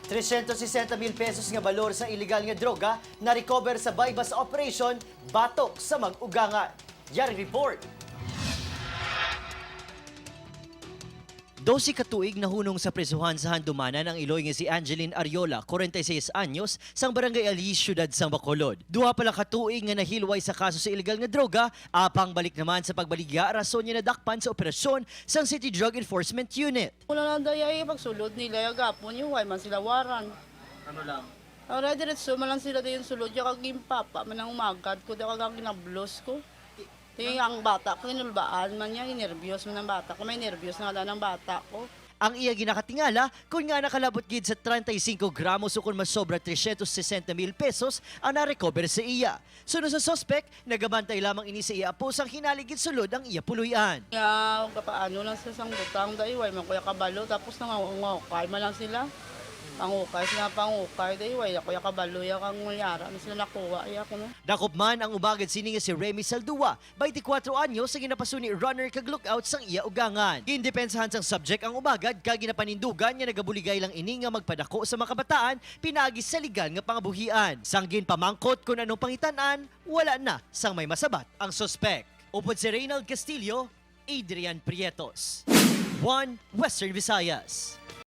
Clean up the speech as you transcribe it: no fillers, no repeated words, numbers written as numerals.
360 mil pesos nga balor sa illegal nga droga na recover sa buy-bust operation batok sa mag-ugangan. Yari report. 12 katuig nahunong sa presuhan sa handumanan ang iloy nga si Angeline Ariola, 46 anyos, sang Barangay Ali, Siyudad sang Bacolod. Duha pala katuig nga nahilway sa kaso sa ilegal nga droga, apang balik naman sa pagbaligya rason niya nadakpan sa operasyon sang City Drug Enforcement Unit. Wala na daya eh, pagsulod nila, gapon yung way man sila waran. Ano lang? Ora, diretso man lang sila dayon sulod, ya kag papa man ang umagad ko, da kag ginablos ko. Tingin ang bata ko, inulbaan man niya, inervyos man ang bata ko, may nervyos na nga ng bata ko. Ang iya ginakatingala kung nga nakalabot gid sa 35 gramos o kung masobra 360 mil pesos ang narecover sa iya. Sunod sa sospek, nagabantay lamang ini sa iya apo sang hinaligid sulod ang iya puluyan. Kaya paano lang sa sanggutang dahil way man kuya kabalo, tapos nangungukay man lang sila. Pangukay sila pangukay, dahil way kuya kabalo, ya kang ngulyara, na sila nakuha, ya ko no. Dakop man ang umagad sini nga si Remy Saldua, 24 anyos sa ginapasuni runner kag lookout sang iya ugangan. Gindepensahan sang subject ang umagad kag ginapanindugan nga nagabuligay lang ini nga magpadako sa mga kabataan pinaagi sa legal nga pangabuhian. Sanggin pamangkot kung anong pangitan-an, wala na sang may masabat ang suspect. Upod si Reynald Castillo, Adrian Prietos. 1 Western Visayas.